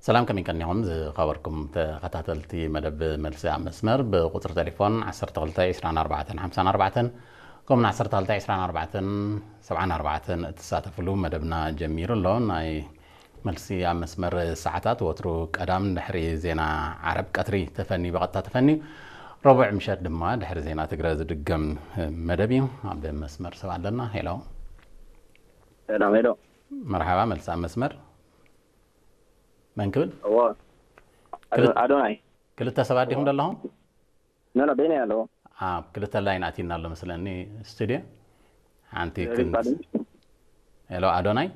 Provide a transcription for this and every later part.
ሰላም፣ ከመይ ቀኒኹም ዝኸበርኩም ተኸታተልቲ መደብ መልሲ ኣብ መስመር? ብቁጽሪ ቴሌፎን ዓሰርተ ክልተ ዕስራን ኣርባዕተን ሓምሳን ኣርባዕተን፣ ከምኡውን ዓሰርተ ክልተ ዕስራን ኣርባዕተን ሰብዓን ኣርባዕተን እትሳተፍሉ መደብና ጀሚሩ ኣሎ። ናይ መልሲ ኣብ መስመር ሰዓታት ወትሩ ቀዳም ድሕሪ ዜና ዓረብ ቀትሪ ተፈኒ፣ ብቐጥታ ተፈኒ፣ ረቡዕ ምሸት ድማ ድሕሪ ዜና ትግረ ዝድገም መደብ እዩ። ኣብ መስመር ሰብ ኣለና። ሄሎ። ሰላም፣ ሄሎ። መርሓባ፣ መልሲ ኣብ መስመር። መን ክብል? እዎ። ኣዶ-፣ ኣዶናይ። ክልተ ሰባት ዲኹም ዘለኹም? ኖ፣ ኖ፣ በይነይ ኣለዎ። ኣብ ክልተ ላይን ኣቲና ኣሎ መስለኒ ስቱድዮ። ሓንቲ ሪፋ ክን-፣ ድምፅ። ሄሎ፣ ኣዶናይ?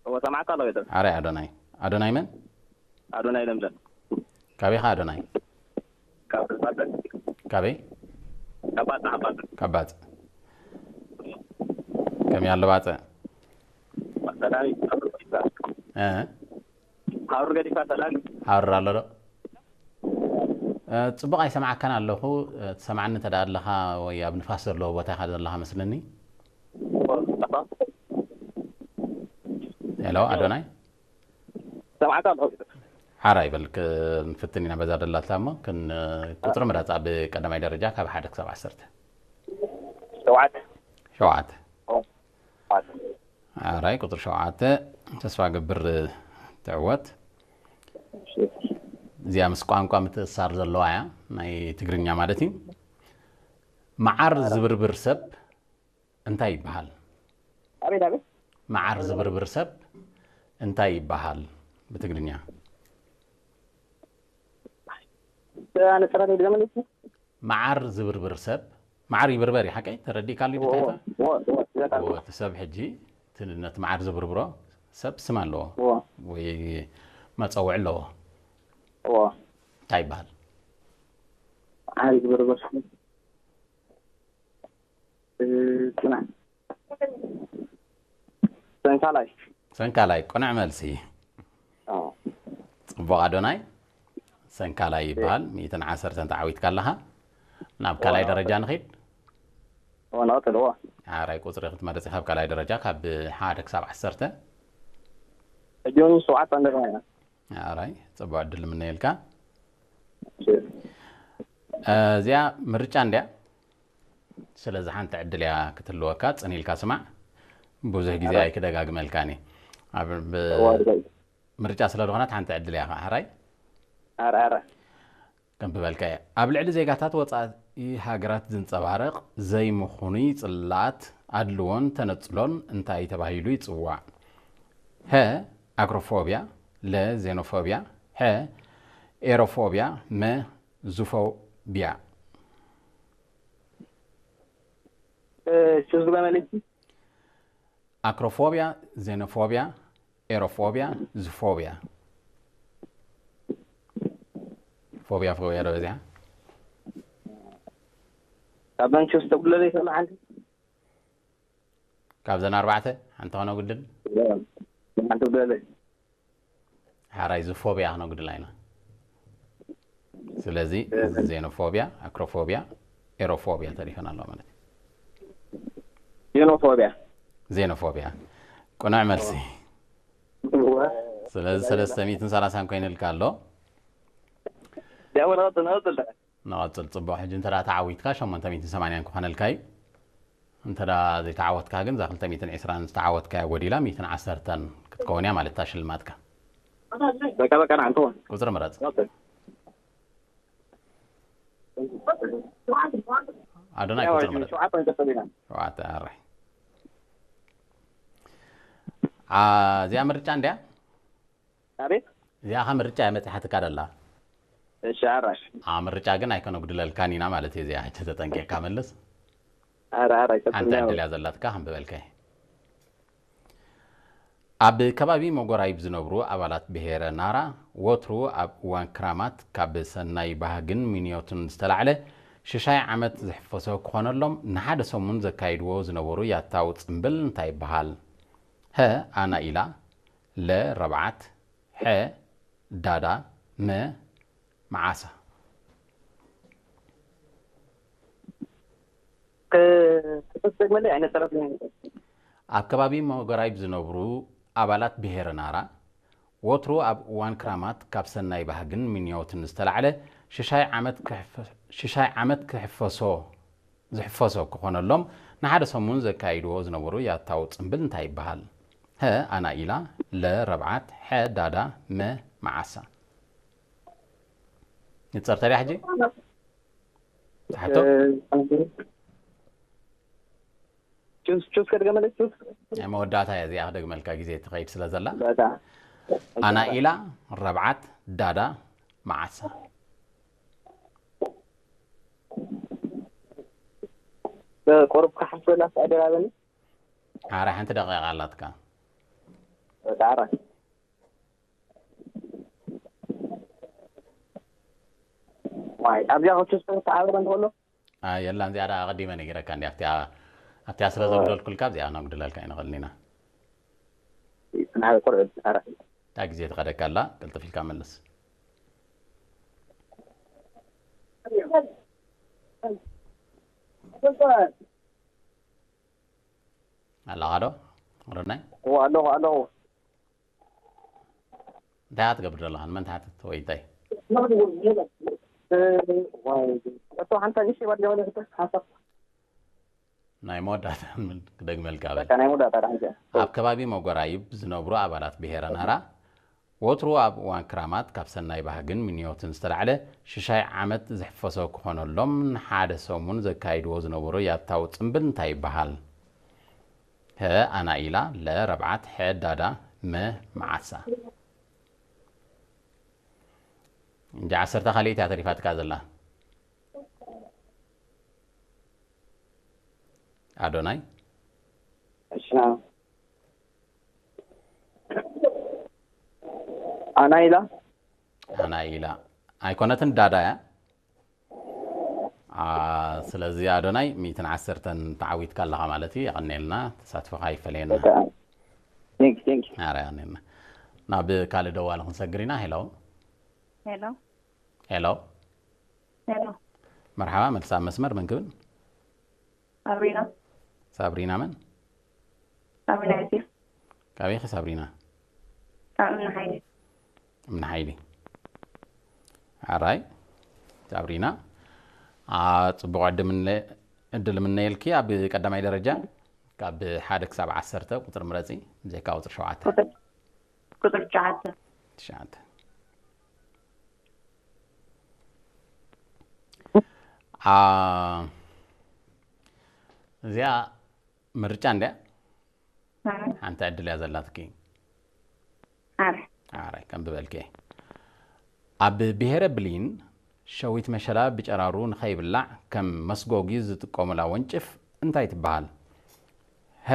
እዎ፣ ሰማዕካ ኣለዎ፣ ይጥር። ኣረ ኣዶናይ። ኣዶናይ መን? ኣዶናይ ለምለም። ካበይ ኢኻ ኣዶናይ? ካብ ሪፋ ድምፅ። ካበይ? ካብ ባጽዕ፣ ካብ ባጽዕ። ካብ ባጽዕ። ከመይ ኣሎ ባጽዕ? ሰላም፣ ካብ ሪፋ። እ? ሃሩር ገዲፋ፣ ሰላም። ሃሩር ኣሎ ዶ? እ፣ ጽቡቕ ኣይሰማዕካን ኣለኹ። እ፣ ትሰማዕኒ እንተ ደኣ ኣለኻ ወይ ኣብ ንፋስ ዘለዎ ቦታ ኢኻ ዘለኻ መስለኒ። ሄሎ፣ ኣዶናይ? ሰማዕካ ኣለኹ። ሓራይ በል፣ ክንፍትን ኢና በዛ ደላታ እሞ፣ ክን-፣ ቁጽሪ ምረጽ ኣብ ቀዳማይ ደረጃ ካብ ሓደ ክሳብ ዓሰርተ። ሸውዓተ። ሸውዓተ። ሸውዓተ። ሓራይ ቁጽሪ ሸውዓተ፣ ተስፋ ገብር ትዕወት። እዚኣ ምስ ቋንቋ ምትእስሳር ዘለዋ እያ፣ ናይ ትግርኛ ማለት እዩ። መዓር ዝብርብር ሰብ እንታይ ይበሃል? ኣቤት፣ ኣቤት። መዓር ዝብርብር ሰብ እንታይ ይበሃል ብትግርኛ? ኣነ ጥራይ ድገመለይ። መዓር ዝብርብር ሰብ፣ መዓር ይብርበር እዩ፣ ሓቀይ? ተረዲእካሉ እዎ፣ ብታይታ? እዎ፣ እዎ፣ እዎ፣ እዎ። እዎ፣ እቲ ሰብ ሕጂ፣ እቲ ነቲ መዓር ዝብርብሮ ሰብ ስም ኣለዎ እዎ። ወይ መጸውዒ ኣለዎ። እዎ። እንታይ ይበሃል? መዓር ዝብርብር ሰብ። እ፣ ጽናሕ። ሰንካላይ። ሰንካላይ፣ ቅኑዕ መልሲ። ኣዎ። ጽቡቕ ኣዶናይ። ሰንካላይ ይበሃል። ሚእትን ዓሰርተን ተዓዊትካ ኣለኻ። ናብ ካልኣይ እዎ፣ ደረጃ ንኺድ። እዎ፣ ንቐጽል፣ እዎ። ሓራይ ቁጽሪ ክትመርጽ ኢኻ፣ ካብ ካልኣይ ደረጃ ካብ ሓደ ክሳብ ዓሰርተ። ሕጂ እውን ሸውዓተ እንደገና ኢና። ሓራይ ጽቡቕ ዕድል ንምነየልካ። እዚኣ ምርጫ እንድያ። ስለዚ ሓንቲ ዕድል እያ ክትህልወካ፣ ጽን ኢልካ ስማዕ። ብዙሕ ግዜ ኣይክደጋግመልካን እየ። ኣብ ብ-፣ እዎ፣ ድጋይ። ምርጫ ስለ ዝኾነት ሓንቲ ዕድል እያ ከዓ። ሕራይ ኣረ፣ ኣረ። ከንብበልካ እየ። ኣብ ልዕሊ ዜጋታት ወጻኢ ሃገራት ዝንጸባረቕ ዘይምኹኑይ ጽልኣት፣ ኣድልዎን ተነጽሎን እንታይ ተባሂሉ ይጽዋዕ? ሀ፣ ኣክሮፎብያ፣ ለ፣ ዜኖፎብያ፣ ሐ፣ ኤሮፎብያ፣ መ፣ ዙፎብያ። እ፣ ሹዝ ግበመልሲ። ኣክሮፎብያ፣ ዜኖፎብያ፣ ኤሮፎብያ፣ ዙፎብያ። ፎብያ፣ ፎብያ ዶ በዚሓ? ካብ መን ሹዝ ተጉለለ ይኽእል ሓንቲ? ካብዘን ኣርባዕተ ሓንቲ ኾነ ጉድል? ሓንቲ ጉለለ። ሓራይ ዙፎብያ ክነጉድላ ኢና። ስለዚ ዜኖፎብያ፣ ኣክሮፎብያ፣ ኤሮፎብያ ተሪፈን ኣለዋ ማለት እዩ። ዜኖፎብያ። ዜኖፎብያ። ቅኑዕ መልሲ። እወ። ስለዚ ሰለስተ ሚእትን ሰላሳን ኮይኑልካ ኣሎ። ያው፣ ንቐጽል፣ ንቐጽል። ንቐጽል። ጽቡቕ። ሕጂ እንተ ደኣ ተዓዊትካ ሸሞንተ ሚእትን ሰማንያን ክኾነልካ እዩ። እንተ ደኣ ዘይተዓወትካ ግን እዛ ክልተ ሚእትን ዕስራን ዝተዓወትካያ ጎዲላ ሚእትን ዓሰርተን ክትከውን እያ ማለት እታ ሽልማትካ። በቃ፣ በቃ፣ ንዓንተ እውን። ቁጽሪ ምረጽ። ንቐጽል። ኣዶናይ ያው፣ ቁጽሪ ምረጽ። ሸውዓተ ንቀጽል ኢና። ሸውዓተ፣ ኣራይ። አ፣ እዚኣ ምርጫ እንድያ? ኣቤት? እዚኣ ኸ ምርጫ እያ መጺሓትካ ደላ? እሺ፣ ኣራሽ። አ፣ ምርጫ ግን ኣይከነጉድለልካን ኢና ማለት እዩ። እዚኣ ሕጂ ተጠንቂቕካ መልስ። ኣረ፣ ኣረ፣ ሓንቲ ኣይሰጥን ዕድል እያ ዘላትካ፣ ክንብበልካ እየ። ኣብ ከባቢ መጎራይብ ዝነብሩ ኣባላት ብሄረ ናራ ወትሩ ኣብ እዋን ክራማት ካብ ሰናይ ባህግን ምንዮትን ዝተላዕለ ሽሻይ ዓመት ዝሕፈሶ ክኾነሎም ንሓደ ሰሙን ዘካይድዎ ዝነበሩ ያታዊ ጽምብል እንታይ ይበሃል? ሀ፣ ኣናኢላ፣ ለ፣ ረብዓት፣ ሐ፣ ዳዳ፣ መ፣ መዓሳ። ከ-፣ ከ-፣ ከ-፣ መለይ ዓይነት ሰራሕተኛ። ኣብ ከባቢ መጎራይብ ዝነብሩ ኣባላት ብሄረ ናራ ወትሩ ኣብ እዋን ክራማት ካብ ሰናይ ባህግን ምንዮትን ዝተላዕለ ሽሻይ ዓመት ክሕፈ-፣ ሽሻይ ዓመት ክሕፈሶ፣ ዝሕፈሶ ክኾነሎም ንሓደ ሰሙን ዘካይድዎ ዝነበሩ ያታዊ ጽምብል እንታይ ይበሃል? ሀ ኣናኢላ፣ ለ ረብዓት፣ ሐ ዳዳ፣ መ መዓሳ። ንጸርተ ድያ ሕጂ? ትሓቶ? እ፣ ቹስ፣ ቹስ ከድገመለች፣ ቹስ። ናይ መወዳእታ እያ እዚኣ ክደግመልካ ግዜ ትኸይድ ስለ ዘላ። በጣም። ኣናኢላ፣ ረብዓት፣ ዳዳ፣ መዓሳ። ቁሩብ ክሓስበላ ኣደራበኒ። ሓራ ሓንቲ ደቂቃ ኣላትካ። ዳራ። ዋይ፣ ኣብዚኣ ክልተ ዝተሓበረ እንተሎ? ኣይ፣ የላን፣ እዚኣ ደኣ ኣቐዲመ ነጊረካ እንዲ፣ ኣብቲኣ፣ ኣብቲኣ ስለ ኦ። ዘጉደልኩልካ፣ ኣብዚኣ ክነጉድለልካ ኣይንኽእልን ኢና። ናይ ቁርእ ዳራ። እታ ግዜ ትኸደካ ኣላ፣ ቅልጥፍ ኢልካ መልስ። ኣለኻ ዶ? ረናይ? እወ፣ ኣለኹ፣ ኣለኹ። እንታይ ኢኻ ትገብር ዘለኻ? ንመን ትሓትት ወይ እንታይ? እ፣ ዋይ፣ እቶ ሓንታ ንእሽተይ ባድያ ወለ ክተ ሓሳብ። ናይ መወዳእታ ክደግመልካ በል። በቃ ናይ መወዳእታ ዳሕንተ። ኣብ ከባቢ መጎራይብ ዝነብሩ ኣባላት ብሄረ ናራ ወትሩ ኣብ እዋን ክራማት ካብ ሰናይ ባህግን ምንዮትን ዝተላዕለ ሽሻይ ዓመት ዝሕፈሶ ክኾነሎም ንሓደ ሰሙን ዘካይድዎ ዝነበሩ ያታዊ ጽምብል እንታይ ይበሃል? ሀ ኣናኢላ፣ ለ ረብዓት፣ ሐ ዳዳ፣ መ መዓሳ። እንጂ ዓሰርተ ካልኢት እያ ተሪፋትካ ዘላ። ኣዶናይ? እሺ፣ ና። ኣናኢላ? ኣናኢላ። ኣይኮነትን፣ ዳዳ እያ። አ፣ ስለዚ ኣዶናይ፣ ሚእትን ዓሰርተን ተዓዊትካ ኣለኻ ማለት እዩ። የቐንየልና፣ ተሳትፎኻ ይፈለየና። በቃ። ቴንክ፣ ቴንክ። ኣረ፣ የቐንየልና። ናብ ካልእ ደዋሊ ክንሰግር ኢና። ሄሎ። ሄሎ። ሄሎ። ሄሎ። መርሓባ፣ መልሲ ኣብ መስመር፣ መን ክብል? ሳብሪና። ሳብሪና መን? ሳብሪና ዮሴፍ። ካበይ ኢኺ ሳብሪና? ካብ እምኒ ሓይሊ። እምኒ ሓይሊ። ኣራይ፣ ሳብሪና፣ አ፣ ጽቡቕ ዕድል ምነ-፣ ዕድል ምነየልኪ። ኣብ ቀዳማይ ደረጃ ካብ ሓደ ክሳብ ዓሰርተ ቁጽሪ ምረጺ፣ ብዘይካ ቁጽሪ ሸውዓተ። ቁጽሪ፣ ቁጽሪ ትሽዓተ። ትሽዓተ። አ፣ እዚኣ ምርጫ እንድያ። ኣረ። ሓንቲ ዕድል እያ ዘላትኪ። ኣረ። ኣረ፣ ከም ዝበልኪ። ኣብ ብሄረ ብሊን ሸዊት መሸላ ብጨራሩ ንኸይብላዕ ከም መስጎጊ ዝጥቀሙላ ወንጭፍ እንታይ ትበሃል? ሀ፣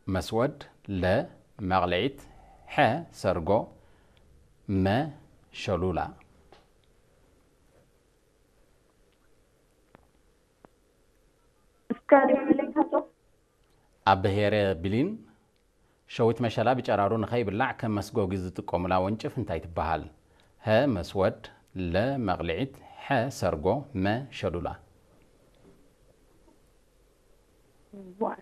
መስወድ፣ ለ፣ መቕልዒት፣ ሐ፣ ሰርጎ፣ መ፣ ሸሉላ። እስከ ድገምለይ ካቶ? ኣብ ብሄረ ብሊን ሸዊት መሸላ ብጨራሩ ንኸይብላዕ ከም መስጎጊ ዝጥቀሙላ ወንጭፍ እንታይ ትበሃል? ሀ፣ መስወድ፣ ለ፣ መቕልዒት፣ ሐ፣ ሰርጎ፣ መ፣ ሸሉላ። ዋይ።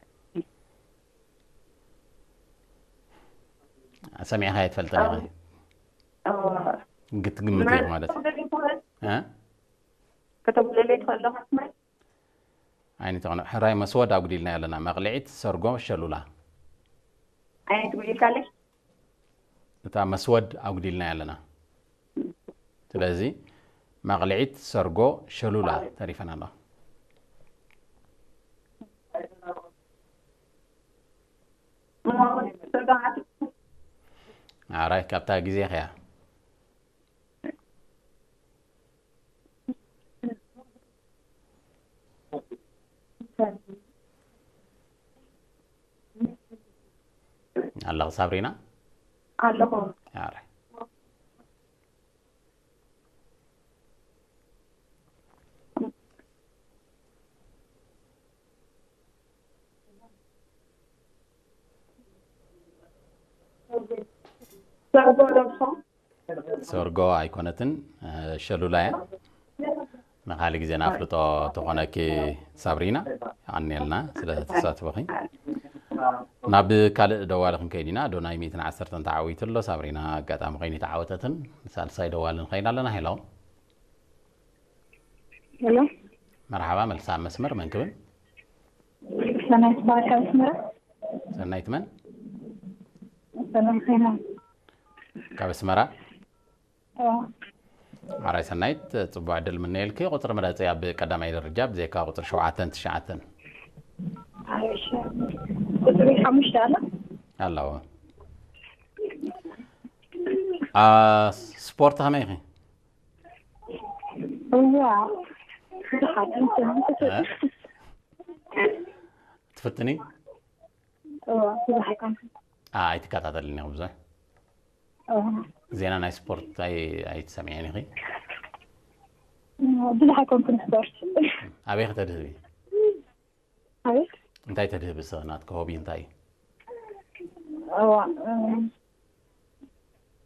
ሰሚዕኻ ኣይትፈልጥን ኢኻ። ኣዎ። ክትግምት ኢኻ ማለት እዩ። እ? ከተጉልለለይ ትኽእል ዶ? ኣይንተኾነ፣ ሕራይ መስወድ ኣጉዲልና ኣለና። መቕልዒት፣ ሰርጎ፣ ሸሉላ። ኣይነት ጉዲልካለይ? እታ መስወድ ኣጉዲልና ኣለና። ስለዚ መቕልዒት፣ ሰርጎ፣ ሸሉላ ተሪፈን ኣለዋ። ኣራይ፣ ካብታ ግዜ ኸያ። ኣለኺ ሳብሪና? ኣለኹ። ኣረ። ሰርጎ ዶ ትኸውን? ሰርጎ ኣይኮነትን፣ እ፣ ሸሉላ እያ። ንኻልእ ግዜ ንኣፍልጦ ተኾነኪ ሳብሪና፣ የቐንየልና ስለ ተሳትፎኺ። ናብ ካልእ ደዋሊ ክንከይድ ኢና። ዶናይ ሚእትን ዓሰርተን ተዓዊቱ ኣሎ። ሳብሪና ኣጋጣሚ ኮይኑ ተዓወተትን ሳልሳይ ደዋሊ ንኸይድ ኣለና። ሄሎ። ሄሎ። መርሓባ፣ መልሳ ኣብ መስመር። መን ክብል? ሰናይት በሃል ካብ ኣስመራ። ሰናይት መን? ሰላም ኸይና። ካብ ኣስመራ። እዋ። ሓራይ ሰናይት፣ ጽቡቕ ዕድል ምነየልኪ። ቁጽሪ ምረጺ ኣብ ቀዳማይ ደረጃ ብዘይካ ቁጽሪ ሸውዓተን ትሽዓተን። እሺ። ቁጽሪ ሓሙሽተ ኣላ። ኣለዎ። ኣ፣ ስፖርት ከመይ ኢኺ? እዋ። ትፍትኒ? እዋ፣ ብዙሕ ኣይኮንኩን። ኣ፣ ኣይትከታተልን ኢኺ ብዙሕ? እዋ። ዜና ናይ ስፖርት ኣይ-፣ ኣይትሰምዕን ኢኺ? ብዙሕ ኣይኮንኩን ስፖርት። ኣበይ ከተድህቢ? ኣቤት። እንታይ ተድህቢ? ሰ-፣ ናትኪ ሆቢ እንታይ እዩ? እዋ፣ እም፣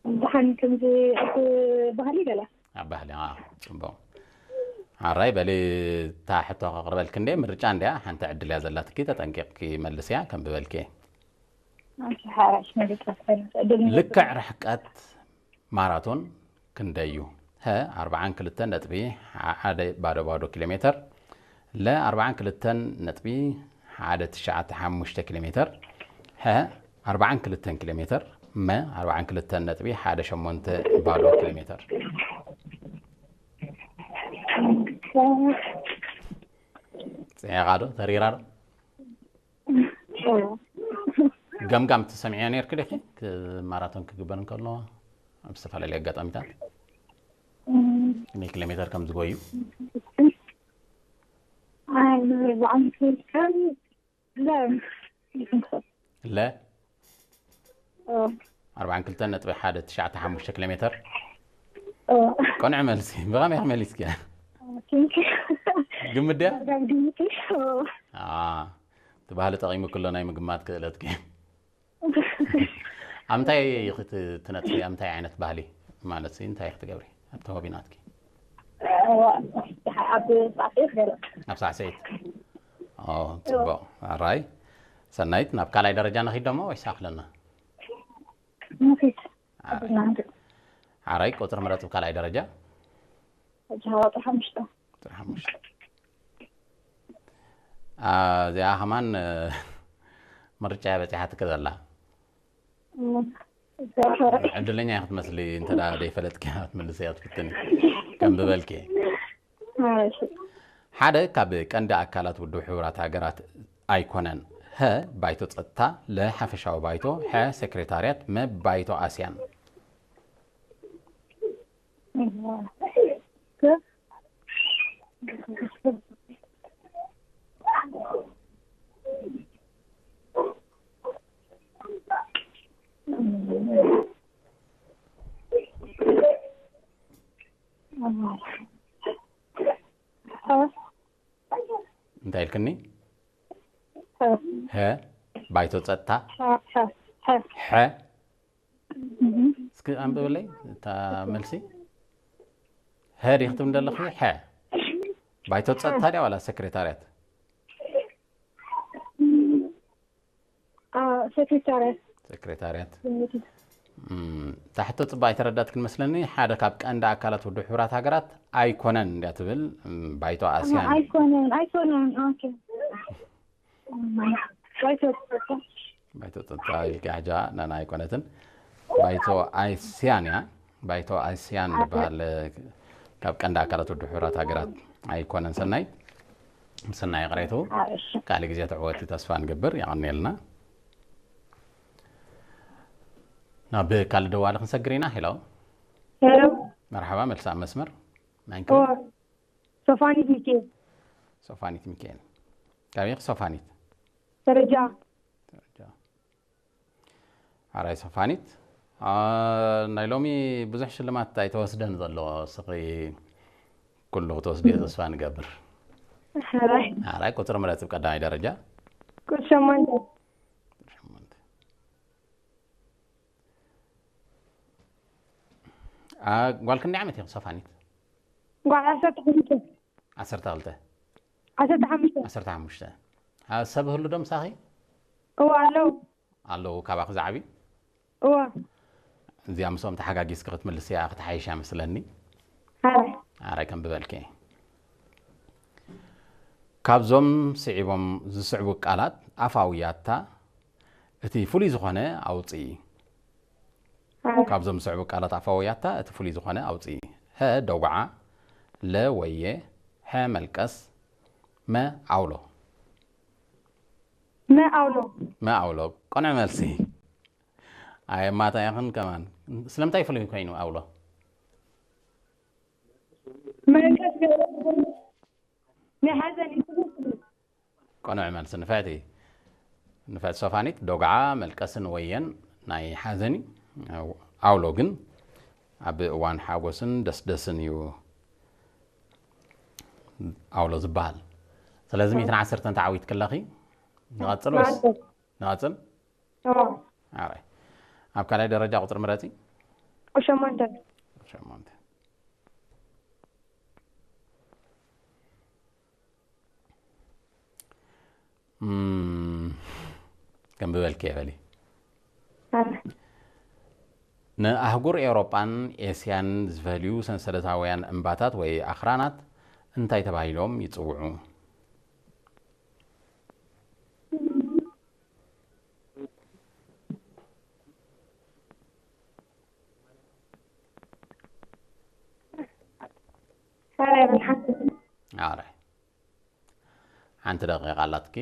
ደሓን ከምዚ ኣብ ባህሊ ገለ። ኣብ ባህሊ፣ ኣ፣ ጽቡቕ። ሓራይ በሊ፣ እታ ሕቶ ከቕርበልኪ እንዴ፣ ምርጫ እንድያ፣ ሓንቲ ዕድል እያ ዘላትኪ፣ ተጠንቂቕኪ መልስያ፣ ከም ብበልኪ። ኣንቺ ሓራሽ መግለጽ ኣትፈልጥ። ዕድል መግለጽ ልክዕ ርሕቀት ማራቶን ክንደይ እዩ? ሀ፣ ኣርብዓን ክልተን ነጥቢ ሓደ ባዶ ባዶ ኪሎ ሜተር፣ ለ፣ ኣርብዓን ክልተን ነጥቢ ሓደ ትሽዓተ ሓሙሽተ ኪሎ ሜተር፣ ሐ፣ ኣርብዓን ክልተን ኪሎ ሜተር፣ መ፣ ኣርብዓን ክልተን ነጥቢ ሓደ ሸሞንተ ባዶ ኪሎ ሜተር። ጽዒቓ ዶ? ተሪራ ዶ? ገምጋም ትሰምዕዮ ነርኪ ዲኺ? ክ-፣ ማራቶን ክግበር እንከሎ ኣብ ዝተፈላለዩ ኣጋጣሚታት ክንደይ ኪሎ ሜተር ከም ዝጎዩ? ኣይ፣ ብዓመት ወልቀን ለ፣ ለ፣ ኦ። ኣርብዓን ክልተን ነጥቢ ሓደ ትሽዓተ ሓሙሽተ ኪሎ ሜተር። ኦ። ቅኑዕ መልሲ። ብኸመይ ኢኺ መሊስኪያ? ኦኬ። ግምት ድያ? ዳርጋ ግምት እዩ። ኦ። ኣ፣ እቲ ባህሊ ጠቒሙኪ ኣሎ ናይ ምግማት ክእለትኪ። ኣብ እንታይ ኢኺ ት-፣ ትነጥፊ? ኣብ እንታይ ዓይነት ባህሊ? ማለት ሲ እንታይ ኢኺ ትገብሪ? ኣብቲ ሆቢ ናትኪ? እ፣ ኣብ ሳዕስዒት ገለ። ኣብ ሳዕስዒት? ኦ፣ ጽቡቕ። ኣራይ። ሰናይት፣ ናብ ካልኣይ ደረጃ ንኺድ ደሞ ወይስ ኣኽለና? ንኺድ። ኣራይ። ኣራይ፣ ቁጽሪ ምረጽ ኣብ ካልኣይ ደረጃ። ሕጂ ቁጽሪ ሓሙሽተ። ቁጽሪ ሓሙሽተ። ኣ፣ እዚኣ ከማን፣ እ፣ ምርጫ እያ በጺሓትኪ ዘላ። እም፣ እዛ ዕድለኛ ኢኺ ክትመስሊ፣ እንተ ደኣ ዘይፈለጥኪ ክትምልስያ ትፍትኒ። ከንብበልኪ። እሺ። ሓደ ካብ ቀንዲ ኣካላት ውድብ ሕቡራት ሃገራት ኣይኮነን። ሀ፣ ባይቶ ጸጥታ፣ ለ፣ ሓፈሻዊ ባይቶ፣ ሐ፣ ሴክሬታርያት፣ መ፣ ባይቶ ኣስያን። እንታይ ኢልክኒ? ሀ። ሀ፣ ባይቶ ጸጥታ። ሐ፣ ሐ፣ ሐ። ሐ። እም። እስኪ ኣንብብለይ እታ መልሲ። ሀ ዲኺ ክትብሊ ዘለኺ? ሐ። ባይቶ ጸጥታ ድያ ዋላ ሴክሬታርያት? አ፣ ሴክሬታርያት። ሴክሬታርያት። እም፣ እታ ሕቶ ጽቡቕ ኣይተረዳትክን መስለኒ። ሓደ ካብ ቀንዲ ኣካላት ውድብ ሕቡራት ሃገራት ኣይኮነን እንድያ ትብል። እም፣ ባይቶ ኣስያን። ኣይኮነን፣ ኣይኮነን። ኦኬ። ባይቶ ጸጥታ። ባይቶ ጸጥታ ኢልካ ሕጃ ናና ኣይኮነትን። ባይቶ ኣስያን እያ። ባይቶ ኣስያን ዝበሃል ካብ ቀንዲ ኣካላት ውድብ ሕቡራት ሃገራት ኣይኮነን። ሰናይ፣ ሰናይ ይቕሬቱ። እሺ። ካልእ ግዜ ትዕወቲ ተስፋ ንገብር። የቐንየልና። ናብ ካልእ ደዋሊ ክንሰግር ኢና። ሄሎ። ሄሎ። መርሓባ፣ መልሲ ኣብ መስመር። መን ክብል? ሶፋኒት ሚካኤል። ሶፋኒት ሚካኤል። ካበይ ኢኺ ሶፋኒት? ደረጃ። ደረጃ። ሓራይ ሶፋኒት። ኣ፣ ናይ ሎሚ ብዙሕ ሽልማት ኣይተወስደን ዘሎ። ስኺ ኩሉ ክትወስድዮ ተስፋ ንገብር። ሓራይ። ሓራይ ቁጽሪ ምረጽ ብ ቀዳማይ ደረጃ። ቁጽሪ ሸሞንተ። ቁጽሪ ሸሞንተ። ኣ፣ ጓል ክንደይ ዓመት ኢኺ ሶፋኒት? ጓል ዓሰርተ ሓሙሽተ። ዓሰርተ ክልተ። ዓሰርተ ሓሙሽተ። ዓሰርተ ሓሙሽተ። ኣ፣ ሰብ ህሉ ዶ ምሳኺ? እወ ኣለዉ። ኣለዉ ካባኺ ዝዓብዩ? እዋ እዚኣ ምስኦም ተሓጋጊዝኪ ክትምልስያ ክትሓይሽ እያ መስለኒ። ሓራይ ኣራይ ከም ብበልኪ። ካብዞም ስዒቦም ዝስዕቡ ቃላት ኣፋዊ ያታ እቲ ፍሉይ ዝኾነ ኣውፅኢ። ሓራይ ካብዞም ዝስዕቡ ቃላት ኣፋዊ ያታ እቲ ፍሉይ ዝኾነ ኣውፅኢ። ሀ ደጉዓ፣ ለ ወየ፣ ሐ መልቀስ፣ መ ዓውሎ። መ ኣውሎ መ ዓውሎ። ቅኑዕ መልሲ። ኣየማታ ኢኽን ከማን። ስለምንታይ ፍሉይ ኮይኑ ኣውሎ? መንቀስ ናይ ሓዘን እዩ። ቅኑዕ መልሲ ንፍዕቲ። ንፍዕቲ ሶፋኒት፣ ዶግዓ፣ መልቀስን ወየን ናይ ሓዘን እዩ። ኣውሎ ግን ኣብ እዋን ሓጎስን ደስደስን እዩ ኣውሎ ዝበሃል። ስለዚ ሚእትን ዓሰርተን ተዓዊትኪ ኣለኺ። ንቐጽል ወይስ ንቐጽል? ኣራይ ኣብ ካልኣይ ደረጃ ቁጽሪ ምረጺ። ሸሞንተ ሸሞንተ። እም፣ ከም ብበልኪ የበሊ። ንኣህጉር ኤውሮጳን ኤስያን ዝፈልዩ ሰንሰለታውያን እምባታት ወይ ኣኽራናት እንታይ ተባሂሎም ይጽውዑ? ሰላም ሓንቲ ኣረ ሓንቲ ደቂቃ ኣላትኪ።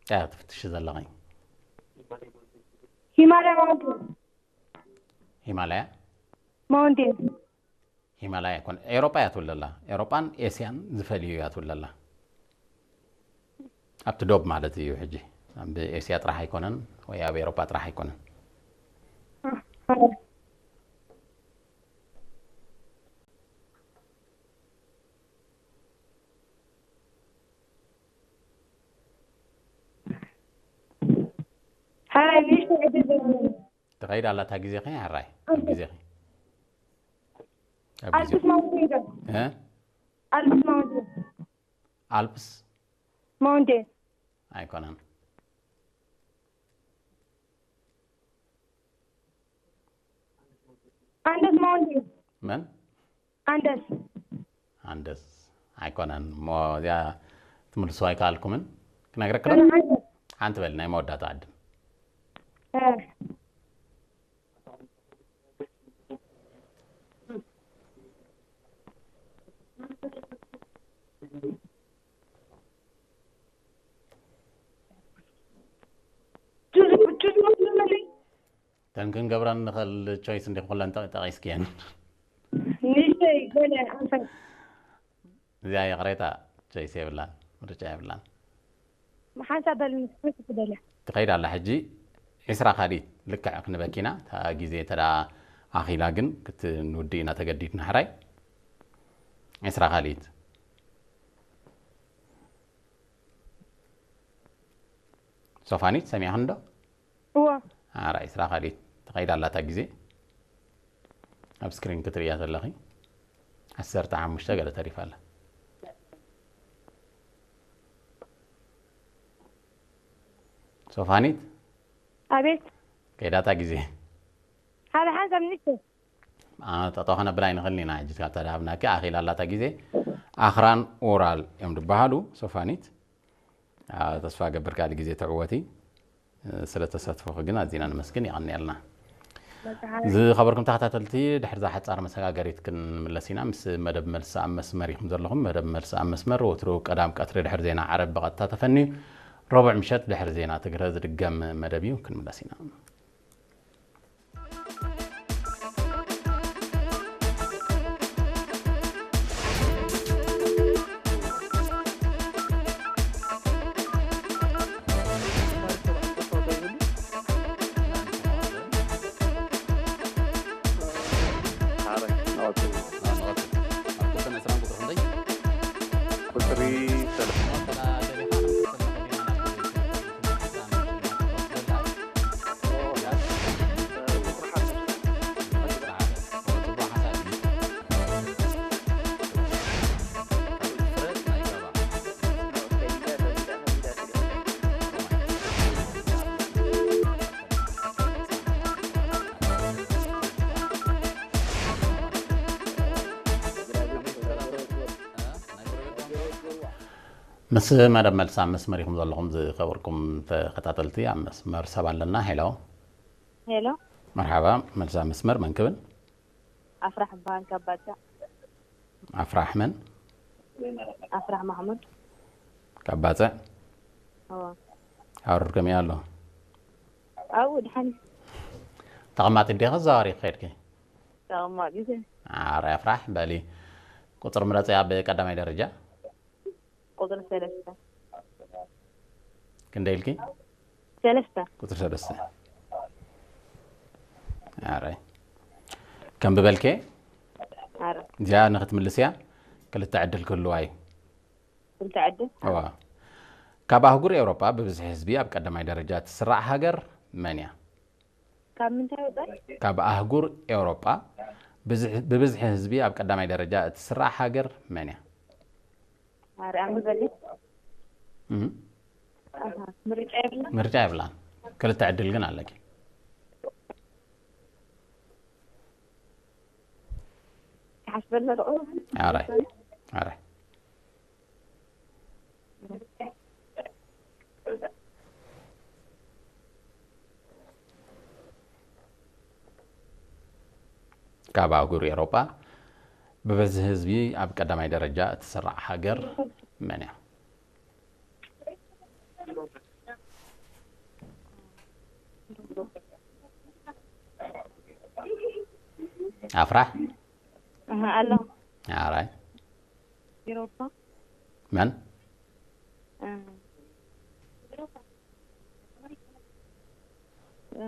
እንታይ ትፍትሽ ዘለኺ? ሂማላያ ማውንቴን ሂማላያ ማውንቴን ሂማላያ ኣይኮን ኤሮጳ እያ ትብል ዘላ። ኤሮጳን ኤስያን ዝፈልዩ እያ ትብል ዘላ። ኣብቲ ዶብ ማለት እዩ። ሕጂ ኣብ ኤስያ ጥራሕ ኣይኮነን ወይ ኣብ ኤሮጳ ጥራሕ ኣይኮነን። ሓራይ ንእሽተይ ዕድል ዘለኒ ትኸይድ ኣላ እታ ግዜኺ። ሕራይ ኣብ ግዜኺ ኣብ ግዜ ኣልፕስ ማውንቴን ዶ እ ኣልፕስ ማውንቴን ኣልፕስ ማውንቴን ኣይኮነን። ኣንደስ ማውንቴን መን ኣንደስ ኣንደስ ኣይኮነን። እሞ እዚኣ ትምልሱ ኣይከኣልኩምን። ክነግረክዶ ኣነ ሓንቲ ሓንቲ በል ናይ መወዳእታ ዕድል። እ ቹዝ ቹዝ መስለኒ ተን ክንገብረን ንኽእል ቾይስ እንዲኹም ኩለን ጠ- ጠቒስክየን። ንእሽተይ ገለ ኣንፈት እዚኣ ይቕሬታ ቾይስ የብላን፣ ምርጫ የብላን። ሓንሳብ በልኒ ክፍት ትደልያ ትኸይድ ኣላ ሕጂ ዕስራ ካልኢት ልክዕ ክንበኪና እታ ግዜ ተዳ ኣኺላ ግን ክትንውዲ ኢና ተገዲድና። ሕራይ ዕስራ ካልኢት ሶፋኒት ሰሚዕኽን ዶ? እዎ ኣራ ዕስራ ካልኢት ትኸይድ ኣላ እታ ግዜ ኣብ ስክሪን ክትርእያ ዘለኺ ዓሰርተ ሓሙሽተ ገለ ተሪፋ ኣላ። ሶፋኒት ኣቤት ከይዳ እታ ግዜ ሓደ ሓንሳብ ንእሽተይ ጠጠው ከነብል ኣይንኽእልን ኢና። ሕጂ ካብ ተዳሃብናኪ ኣኺላ ኣላ እታ ግዜ። ኣኽራን ኡራል እዮም ዝበሃሉ። ሶፋኒት ተስፋ ገብር ካልእ ግዜ ትዕወቲ። ስለ ተሳትፎኺ ግን ኣዚና ነመስግን። የቐንየልና። ዝኸበርኩም ተኸታተልቲ ድሕርዛ ሓጻር መሰጋገሪት ክንምለስ ኢና። ምስ መደብ መልሲ ኣብ መስመር ኢኹም ዘለኹም። መደብ መልሲ ኣብ መስመር ወትሩ ቀዳም ቀትሪ ድሕሪ ዜና ዓረብ ብቐጥታ ተፈንዩ ረቡዕ ምሸት ድሕሪ ዜና ትግረ ዝድገም መደብ እዩ። ክንምለስ ኢና። ምስ መደብ መልሲ ኣብ መስመር ኢኹም ዘለኹም ዝኸበርኩም ተኸታተልቲ። ኣብ መስመር ሰብ ኣለና። ሄሎ። ሄሎ። መርሓባ። መልሲ ኣብ መስመር መን ክብል? ኣፍራሕ እበሃል ካብ ባጽዕ። ኣፍራሕ መን? ኣፍራሕ ማሕሙድ። ካብ ባጽዕ። እዎ። ሃሩር ከመይ ኣሎ? ኣብኡ ድሓን። ተቐማጢ ዲኻ? ዘዋሪ ከድኪ? ተቐማጢ። ኣረ ኣፍራሕ በሊ፣ ቁፅሪ ምረፂ ኣብ ቀዳማይ ደረጃ። ቁፅሪ ሰለስተ። ክንደይ ኢልኪ? ሰለስተ። ቁፅሪ ሰለስተ። ኣረ ከም ብበልኬ። ኣረ እዚኣ ንክትምልስያ ክልተ ዕድል ክህልዋ እዩ። ክልተ ዕድል። እዋ። ካብ ኣህጉር ኤውሮጳ ብብዝሒ ህዝቢ ኣብ ቀዳማይ ደረጃ እትስራዕ ሃገር መን እያ? ካብ ምንታይ ወፃኢ? ካብ ኣህጉር ኤውሮጳ ብዝሒ- ብብዝሒ ህዝቢ ኣብ ቀዳማይ ደረጃ እትስራዕ ሃገር መን እያ? ኣረ ኣንብበሊ። እም። ኣሃ፣ ምርጫ የብላ። ምርጫ የብላን። ክልተ ዕድል ግን ኣለኪ። ክሓስበልና ዶ? ኣራይ ኣራይ ካብ ኣህጉር ኤውሮጳ ብበዝሒ ህዝቢ ኣብ ቀዳማይ ደረጃ እትስራዕ ሃገር መን እያ? ኣፍራሕ? ኣሃ፣ ኣሎ። ኣራይ ኤውሮፓ። መን? እ፣ እ፣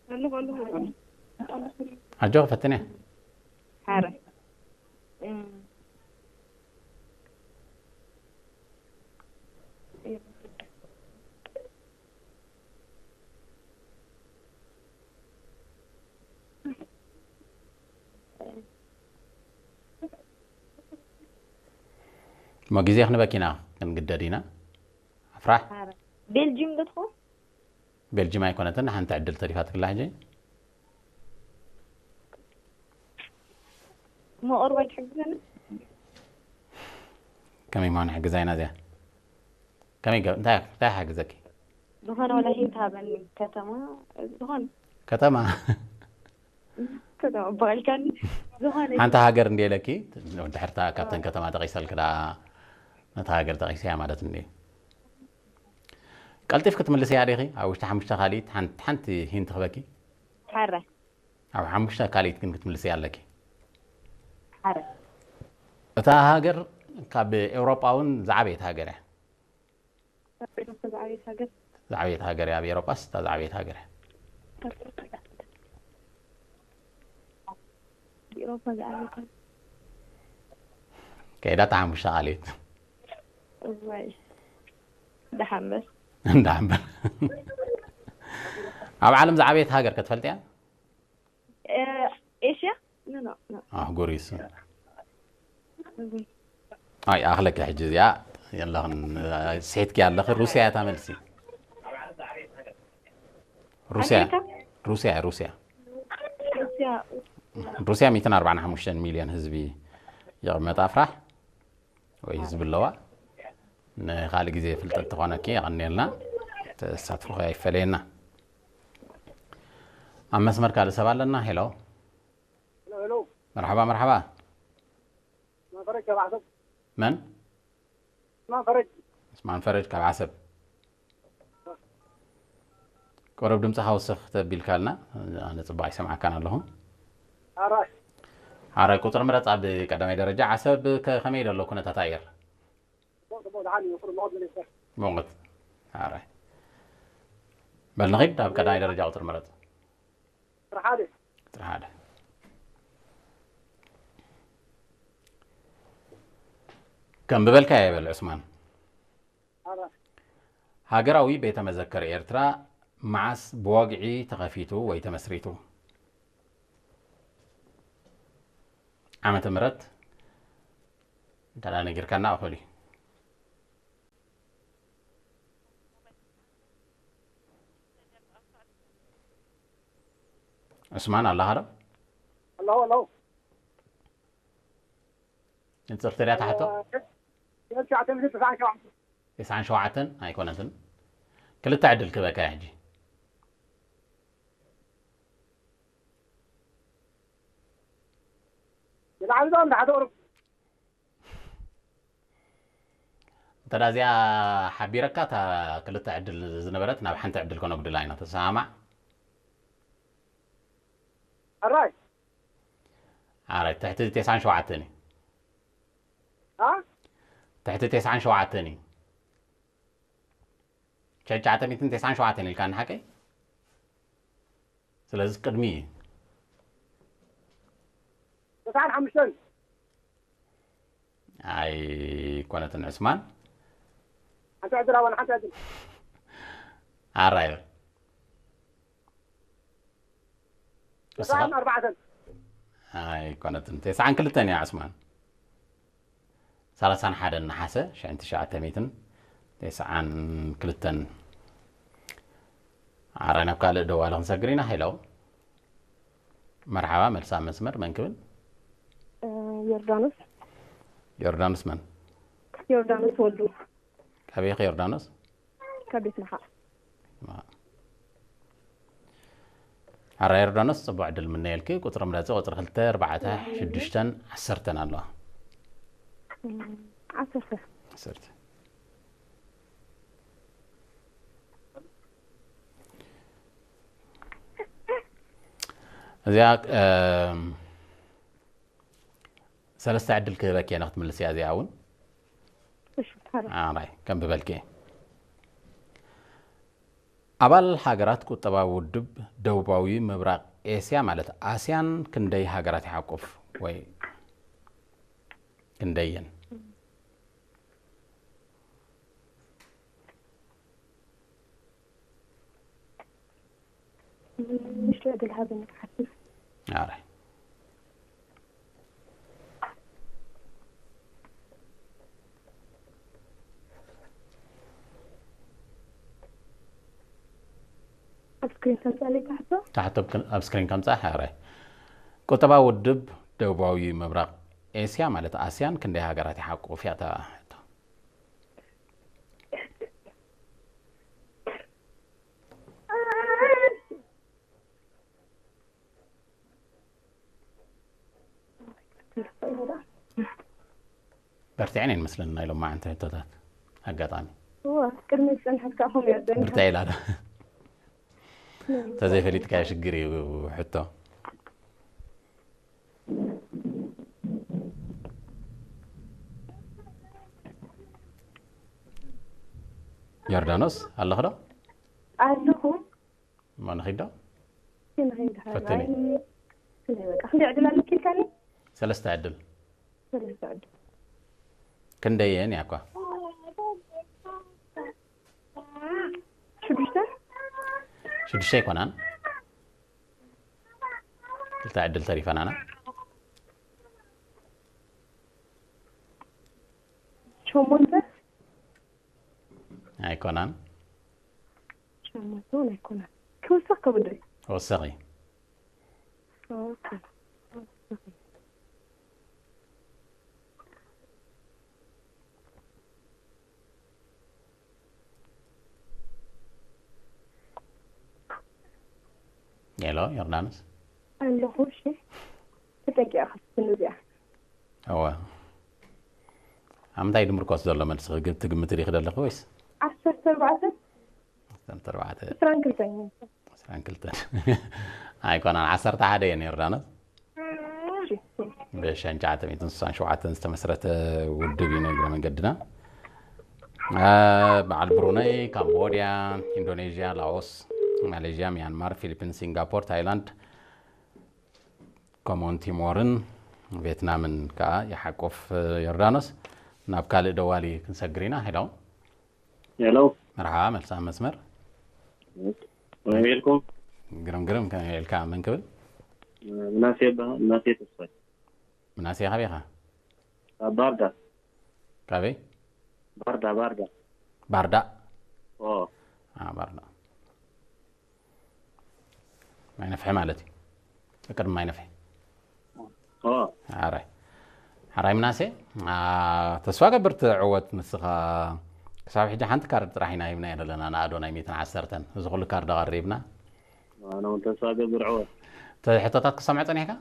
ኣለኹ፣ ኣለኹ። ኣጆኺ ፈትንያ። ሓረ። እ፣ እሞ ግዜ ክንበኪና ክንግደድ ኢና። ኣፍራሕ? ሓረ። ቤልጂም ዶ ትኸውን? ቤልጂም ኣይኮነትን፣ ሓንቲ ዕድል ተሪፋትክላ ሕጂ። እሞ ቁሩብ ኣይትሕግዘኒ? ከመይ ምዃኑ ሕግዛ ኢና እዚኣ። ከመይ ገ- እንታይ እንታይ ሓግዘኪ? ዝኾነ ወላ ሂንት ሃበኒ። ከተማ ዝኾነ ከተማ ከተማ በልካኒ ዝኾነ ሓንቲ ሃገር እንዲ ኢለኪ፣ ድሕርታ ካብተን ከተማ ጠቂሰልክ ደኣ ነታ ሃገር ጠቂሰያ ማለት እንዲ። ቀልጢፍ ክትምልስያ ዲኺ? ኣብ ውሽጢ ሓሙሽተ ካልኢት ሓንቲ ሓንቲ ሂንት ክበኪ። ሓረ። ኣብ ሓሙሽተ ካልኢት ግን ክትምልስያ ኣለኪ። ሓረ። እታ ሃገር ካብ ኤውሮጳ እውን ዝዓበየት ሃገር እያ። ካብ ኤውሮፓ ዝዓበየት ሃገር። ዝዓበየት ሃገር እያ፣ ኣብ ኤውሮጳስ እታ ዝዓበየት ሃገር እያ። ኤውሮፓ ዝዓበየት ሃገር። ከይዳ እታ ሓሙሽተ ካልኢት። እዋይ። ደሓን በል። እንዳ ሓምበር። ኣብ ዓለም ዝዓበየት ሃገር ከትፈልጥያ? እ፣ ኤሽያ? ኖ፣ ኖ፣ ኖ። ኣህጉር ይስ እም። ኣይ ኣኽለኪ ሕጂ እዚኣ የለኽን። ስሒትኪ ኣለኺ። ሩስያ እያ እታ መልሲ። ሩስያ ኣሜሪካ? ሩስያ ሩስያ ሩስያ። ሩስያ ሚእትን ኣርባዓን ሓሙሽተን ሚልዮን ህዝቢ ይቕመጥ ኣፍራሕ ወይ ህዝቢ ኣለዋ። ንኻልእ ግዜ ፍልጠት ትኾነኪ የቐንየልና። ተሳትፎ ኣይፈለየና። ኣብ መስመር ካልእ ሰብ ኣለና። ሄሎ ሄሎ፣ ሄሎ። መርሓባ መርሓባ። ማፈረጅ ካብ ዓሰብ። መን? ማፈረጅ። ስማን ፈረጅ ካብ ዓሰብ። ቁሩብ ድምፅኻ ውስኽ ተቢልካልና፣ ኣነ ፅቡቅ ኣይሰምዓካን ኣለኹ። ኣራይ። ኣረ ቁፅሪ ምረፅ ኣብ ቀዳማይ ደረጃ። ዓሰብ ከ- ከመይ ደሎ ኩነታት ኣየር? ጽቡቕ፣ ጽቡቕ፣ ደሓን እዩ። ቁሩብ ሙቐት መሊሱ። ሙቐት። ኣረ በል ንኺድ ኣብ ቀዳማይ ደረጃ ቁፅሪ ምረፅ። ቁፅሪ ሓደ። ቁፅሪ ሓደ። ከም ብበልካ ይበል ዑስማን። ኣራይ። ሃገራዊ ቤተ መዘክር ኤርትራ መዓስ ብወግዒ ተኸፊቱ ወይ ተመስሪቱ? ዓመተ ምህረት እንተ ነጊርካና እኹል እዩ። ዑስማን ኣለኻ ዶ? ኣለኹ፣ ኣለኹ። ንጽርቲ ድያ ትሓቶ? ትሽዓተ ሚእትን ትስዓን ሸውዓተን። ትስዓን ሸውዓተን ኣይኮነትን። ክልተ ዕድል ክበካ ሕጂ። ንላዕሊ ዶ ንታሕቲ ቁሩብ? እንተ እዚኣ ሓቢረካ፣ እታ ክልተ ዕድል ዝነበረት ናብ ሓንቲ ዕድል ከነጉድላ ኢና። ተሰማማዕ? ኣራይ። ኣራይ፣ ትሕቲ ተስዓን ሸውዓተን እዩ። ኣ? ትሕቲ ተስዓን ሸውዓተን እዩ። ትሽዓተ ሚእትን ተስዓን ሸውዓተን ኢልካ ንሓቀይ? ስለዚ ቅድሚ እዩ። ተስዓን ሓሙሽተን። ኣይኮነትን ዕስማን። ሓንቲ ዕድል ኣዋን ሓንቲ ዕድል። ኣራይ። ተስዓን ኣርባዕተን። ኣይኮነትን። ተስዓን ክልተን እያ ዕስማን። ሰላሳን ሓደን ነሓሰ፣ ሽሕን ትሽዓተ ሚእትን ተስዓን ክልተን። ኣራይ ናብ ካልእ ደዋሊ ክንሰግር ኢና። ሄሎ። መርሓባ፣ መልሳ መስመር መን ክብል? እ፣ ዮርዳኖስ። ዮርዳኖስ መን? ዮርዳኖስ ወልዱ። ካበይ ኢኺ ዮርዳኖስ? ካብ ቤት መሓ። ኣራ ዮርዳኖስ፣ ጽቡቕ ዕድል ምነየልኪ። ቁጽሪ ምረጺ፣ ቁጽሪ ክልተ፣ ኣርባዕተ፣ ሽዱሽተን ዓሰርተን ኣለዋ። እም፣ ዓሰርተ። ዓሰርተ። እዚኣ፣ እም፣ ሰለስተ ዕድል ክህበኪ እየ ንክትምልስያ እዚኣ እውን። እሺ፣ ተሓረ። ኣራይ፣ ከም ብበልኪ እየ። ኣባል ሃገራት ቁጠባዊ ውድብ ደቡባዊ ምብራቕ ኤስያ ማለት ኣስያን ክንደይ ሃገራት ይሓቁፍ ወይ ክንደየን? ንእሽቶ ዕድል ሃበኒ ክሓስብ። ኣራይ። ኣብ ስክሪን ተምጻለይ ካሕቶ? ታሕቶ ኣብ ክን-፣ ኣብ ስክሪን ከምጻ፣ ኣራይ። ቁጠባዊ ውድብ ደቡባዊ ምብራቕ ኤስያ ማለት ኣስያን ክንደይ ሃገራት ይሓቁፍ እያ እታ ሕቶ? በርቲዐን እየን መስለኒ ናይ ሎማዓንቲ ሕቶታት። ኣጋጣሚ። እዋ፣ ቅድሚ ዝጸንሐት ከኣ ከምኡ እያ ዝጸንሐት። ብርትዐ ኢላ ዶ? እም። እንተዘይፈሊጥካዮ ሽግር እዩ ሕቶ። ዮርዳኖስ፣ ኣለኺ ዶ? ኣለኹ። እሞ ንኺድ ዶ? እስኪ ንኺድ። ፈትኒ። ኣይ፣ ክንደይ በቃ፣ ክንደይ ዕድል ኣለኪ ኢልካኒ? ሰለስተ ዕድል። ሰለስተ ዕድል። ክንደየን እያ እኳ? ሽዱሽተ? ሽዱሽተ ኣይኮናን። ክልተ ዕድል ተሪፈናና። ሸሞንተ? ኣይኮናን። ሸሞንተ እውን ኣይኮናን። ክውስኽ ከብዶ እዩ። ወሰኺ። ኦኬ። ሄሎ፣ ዮርዳኖስ። ኣለኹ፣ እሺ። ተጠንቂቐ ክትፍትን እዚኣ። እወ። ኣብ ምንታይ ድምርኮስ ዘሎ መልሲ ክግ-፣ ትግምቲ ዲኺ ዘለኺ ወይስ? ዓሰርተ ኣርባዕተ። ዓሰርተ ኣርባዕተ። ዕስራን ክልተን። ዕስራን ክልተን። ኣይኮነን፣ ዓሰርተ ሓደ እየን ዮርዳኖስ። እሺ። ብሽሕን ትሽዓተ ሚእትን ስሳን ሸውዓተን ዝተመስረተ ውድብ እዩ፣ ንእግረ መንገድና። አ፣ በዓል ብሩነይ፣ ካምቦድያ፣ ኢንዶኔዥያ፣ ላኦስ፣ ማሌዥያ፣ ሚያንማር፣ ፊሊፒንስ፣ ሲንጋፖር፣ ታይላንድ፣ ከምኡውን ቲሞርን ቬትናምን ከኣ ይሓቁፍ። ዮርዳኖስ፣ ናብ ካልእ ደዋሊ ክንሰግር ኢና። ሄሎ። ሄሎ። መርሓባ፣ መልሳ መስመር። ከመይ ኢልኩም? ግርም፣ ግርም፣ ከመይ ኢልካ? መን ክብል? ምናሴ ይበሃል፣ ምናሴ ተስፋይ። ምናሴ፣ ካበይ ኢኻ? ካብ ባህር ዳር። ካበይ? ባርዳ፣ ባርዳ። ባርዳ? ኦ። አ፣ ባርዳ። ማይ ነፍሒ ማለት እዩ። ቅድሚ ማይ ነፍሒ። ኦ። ሓራይ። ሓራይ ምናሴ? ተስፋ ገብር ትዕወት ንስኻ። ክሳብ ሕጂ ሓንቲ ካርድ ጥራሕ ኢና ሂብና ዘለና ንኣዶ ናይ ሚእትን ዓሰርተን፣ እዚ ኩሉ ካርድ ኣቐሪብና። ኣነ እውን ተስፋ ገብር ዕወት። ሕቶታት ክሰምዕ ፀኒሕካ?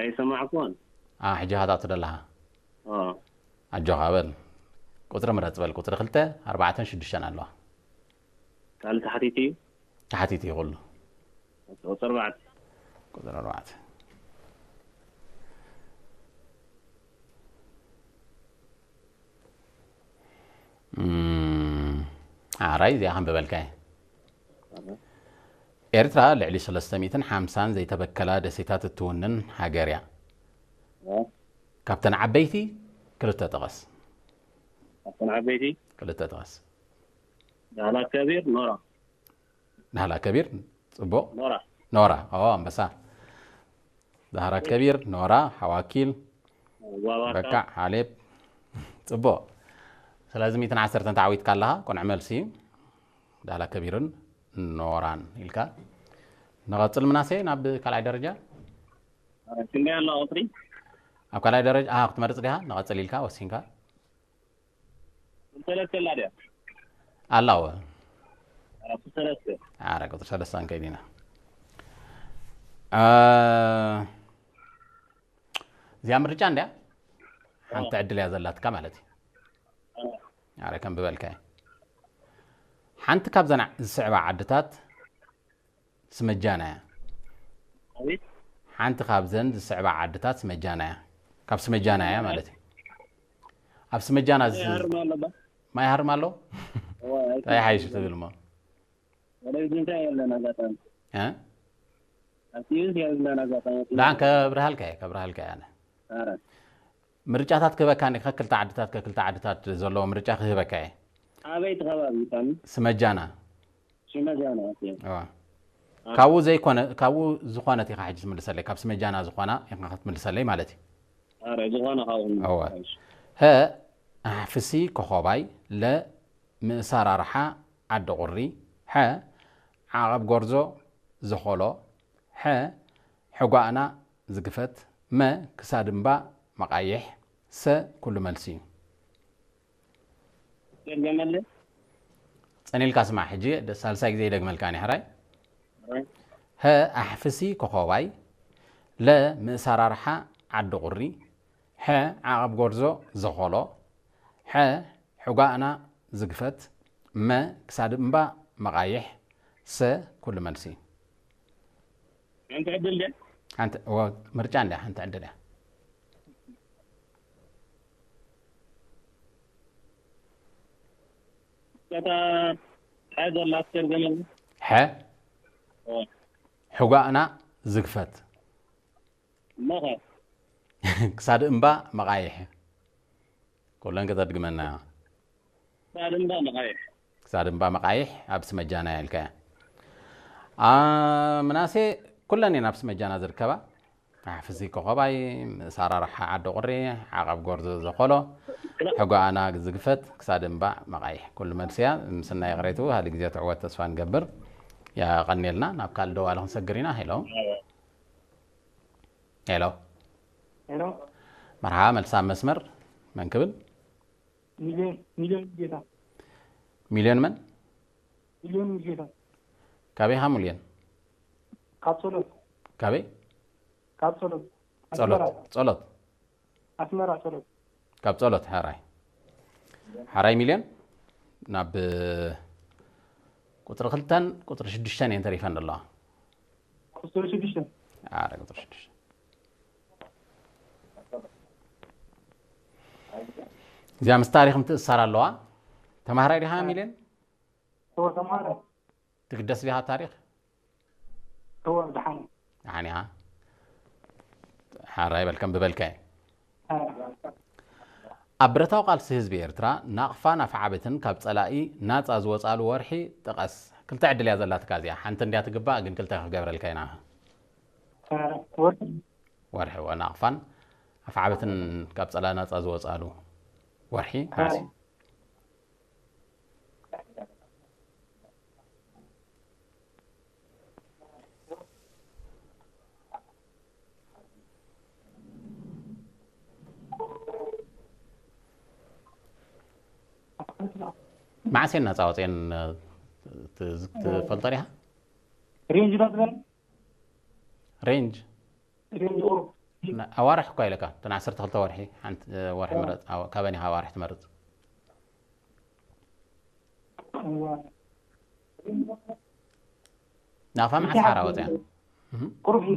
ኣይሰማዕኩን። ሕጂ ሃታቱ ደለኻ? ኣጆኻ በል። ቁፅሪ ምረፅ በል። ቁፅሪ ክልተ ኣርባዕተን ሽዱሽተን ኣለዋ። ካልእ ተሓቲቱ እዩ። ተሓቲቱ እዩ ኩሉ። ቁፅሪ ኣርባዕተ። ቁፅሪ ኣርባዕተ። ሓራይ እዚኣ ከንብበልካ እየ። ኤርትራ ልዕሊ ሰለስተ ሚእትን ሓምሳን ዘይተበከላ ደሴታት እትውንን ሃገር እያ። ካብተን ዓበይቲ ክልተ ጥቐስ። ካብተን ዓበይቲ ክልተ ጥቐስ። ዳህላክ ከቢር፣ ኖራ። ዳህላክ ከቢር፣ ጽቡቕ። ኖራ። ኖራ፣ ኦ ኣንበሳ። ዳህላክ ከቢር፣ ኖራ፣ ሓዋኪል፣ ዋባካ። በቃ፣ ሓሌብ። ጽቡቕ። ስለዚ ሚእትን ዓሰርተን ተዓዊትካ ኣለኻ፣ ቅኑዕ መልሲ እዩ። ዳህላክ ከቢርን ኖራን ኢልካ። ንቐጽል ምናሴ ናብ ካልኣይ ደረጃ። ክንደይ ኣሎ ቁፅሪ? ኣብ ካልኣይ ደረጃ፣ ኣሃ፣ ክትመርጽ ዲኻ? ንቐጽል ኢልካ ወሲንካ። ሰለስተ ኣላ ድያ? ኣላ፣ እወ። ኣራት ሰለስተ። ኣረ፣ ቁፅሪ ሰለስተ ክንከይድ ኢና። እ፣ እዚኣ ምርጫ እንድያ? ሓንቲ ዕድል እያ ዘላትካ ማለት እዩ። ኣረ፣ ከም ብበልካ እየ። ሓንቲ ካብዘን ዝስዕባ ዓድታት ስመጃና እያ። ኣቤት። ሓንቲ ካብዘን ዝስዕባ ዓድታት ስመጃና እያ። ካብ ስመጃና እያ ማለት እዩ። ኣብ ስመጃና ዝ-፣ ይሃርም ኣሎ ባ? ማይ ሃርም ኣሎ? እዋ፣ እንታይ ሓይሽ ትብል እሞ? ወለዚ እንታይ የለን ኣጋጣሚ። እ? ኣብቲ ዩዝ የለን ኣጋጣሚ። ዳን ከብርሃልካ እየ፣ ከብርሃልካ እየ ኣነ። ኣረ። ምርጫታት ክህበካ እየ፣ ከክልተ ዓድታት፣ ከክልተ ዓድታት ዘለዎ ምርጫ ክህበካ እየ። ኣበይ እቲ ከባቢ ይጣሚ? ስመጃና። ሽመጃና፣ ኦኬ። እዋ። ካብኡ ዘይኮነ፣ ካብኡ ዝኾነት ኢኻ ሕጂ ትምልሰለይ፣ ካብ ስመጃና ዝኾና ኢኻ ክትምልሰለይ ማለት እዩ። ኣረ፣ ዝኾነ ካብኡ እዋ። እሺ። ሀ ኣሕፍሲ ኮኾባይ፣ ለ ምእሳራርሓ ዓዲ ቁሪ፣ ሐ ዓቐብ ጎርዞ ዘኾሎ፣ ሐ ሕጓእና ዝግፈት፣ መ ክሳድ እምባ መቓይሕ፣ ሰ ኩሉ መልሲ እዩ። ደገመለ። ጸኒልካ ስማዕ፣ ሕጂ ደ-፣ ሳልሳይ ግዜ ይደግመልካ እኔ ሕራይ። ኣረ። ሀ ኣሕፍሲ ኮኾባይ፣ ለ ምእሳራርሓ ዓዲ ቁሪ፣ ሐ ዓቐብ ጎርዞ ዘኾሎ፣ ሐ ሕጓእና ዝግፈት፣ መ ክሳድ እምባ መቓይሕ፣ ሰ ኩሉ መልሲ። ሓንቲ ዕድል ድያ? ሓንቲ፣ እወ፣ ምርጫ እንድያ፣ ሓንቲ ዕድል እያ። እታ ሐ ዘላ ትተርገመሉ። ሐ ኦ። ሕጓእና ዝግፈት። እሞኸ? ክሳድ እምባ መቓይሕ። ኩለን ከተድግመና። ክሳድ እምባ መቓይሕ። ክሳድ እምባ መቓይሕ ኣብ ስመጃና እያ ኢልካያ። ኣ፣ ምናሴ፣ ኩለን እየን ኣብ ስመጃና ዝርከባ። ኣሕፍሲ ኮኸባይ፣ ምእሳራርሓ ዓዲ ቁሪ፣ ዓቐብ ጎርዞ ዘኾሎ፣ ሕጓኣና ዝግፈት፣ ክሳድ እምባ መቓይሕ። ኩሉ መልሲ እያ። ምስናይ ይቕሬቱ፣ ሃሊ ግዜ ትዕወት ተስፋ ንገብር። የቐንየልና። ናብ ካልእ ደዋሊ ክንሰግር ኢና። ሄሎ። ሄሎ። ሄሎ። መርሓባ፣ መልሲ ኣብ መስመር። መን ክብል? ሚልዮን፣ ሚልዮን ጌታ። ሚልዮን መን? ሚልዮን ጌታ። ካበይ ኢኻ ሙልዮን? ካብ ጸሎት። ካበይ? ካብ ጸሎት። ጸሎት። ኣስመራ። ጸሎት። ኣስመራ ጸሎት። ካብ ጸሎት። ሓራይ። ሓራይ ሚልዮን ናብ ቁጽሪ ክልተን ቁጽሪ ሽዱሽተን እየን ተሪፈን ዘለዋ። ቁጽሪ ሽዱሽተ። ኣረ፣ ቁጽሪ ሽዱሽተ። እዚኣ ምስ ታሪኽ ምትእስሳር ኣለዋ። ተማሃራይ ዲኻ ሚልዮን? እወ፣ ተማሃራይ። ትግደስ ዲኻ ኣብ ታሪኽ? እወ፣ ደሓን። ደሓን ኢኻ? ሓራይ በል፣ ከም ብበልካ እየ። ኣብ ብረታዊ ቃልሲ ህዝቢ ኤርትራ ናቕፋን ኣፍዓበትን ካብ ጸላኢ ናጻ ዝወጻሉ ወርሒ ጥቐስ። ክልተ ዕድል እያ ዘላትካ እዚኣ። ሓንቲ እንድያ ትግባእ፣ ግን ክልተ ክገብረልካ ኢና። ወርሒ። ወርሒ፣ እወ፣ ናቕፋን ኣፍዓበትን ካብ ጸላኢ ናጻ ዝወጻሉ ወርሒ መዓስ እዩ? መዓስ እየን ናፃ ወፅአን? እ፣ ትዝ- ትፈልጦ ዲኻ? ሬንጅ ዶ ትበል? ሬንጅ ሬንጅ ቁሩብ ና- ኣዋርሕ እኳ ኢለካ፣ እተን ዓሰርተ ክልተ ወርሒ፣ ሓንቲ ወርሒ ምረፅ። ኣዋ- ካበን ኢኻ ኣዋርሕ ትመርፅ? እዋ። ናቕፋ መዓስ ሓራ ወፅያ? እህ። ቁሩብ እዩ።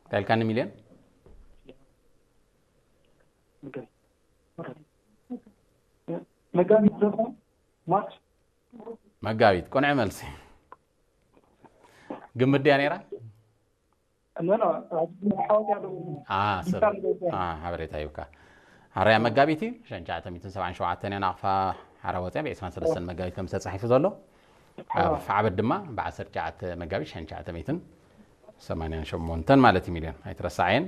እንታይ ኢልካኒ ሚልዮን? መጋቢት ዘኮ ማርች መጋቢት። ቅኑዕ መልሲ። ግምት ድያ ነይራ? ኖ ኖ ሓወት ያለው አ፣ ሰብ አ፣ ሓበሬታ ይብካ። ሓርያ መጋቢት እዩ። ሸንቻተ ሚትን ሰብዓን ሸውዓተን እያ ናቕፋ ሓራ ወፅያ ብ ዕስራን ሰለስተን መጋቢት ከም ዝተፃሒፉ ዘሎ። ኣብ ዓበድ ድማ ብ ዓሰርተ ትሽዓተ መጋቢት ሸንቻተ ሚትን ሰማንያን ሸሞንተን ማለት እዩ ሚልዮን። ኣይትረሳዕየን።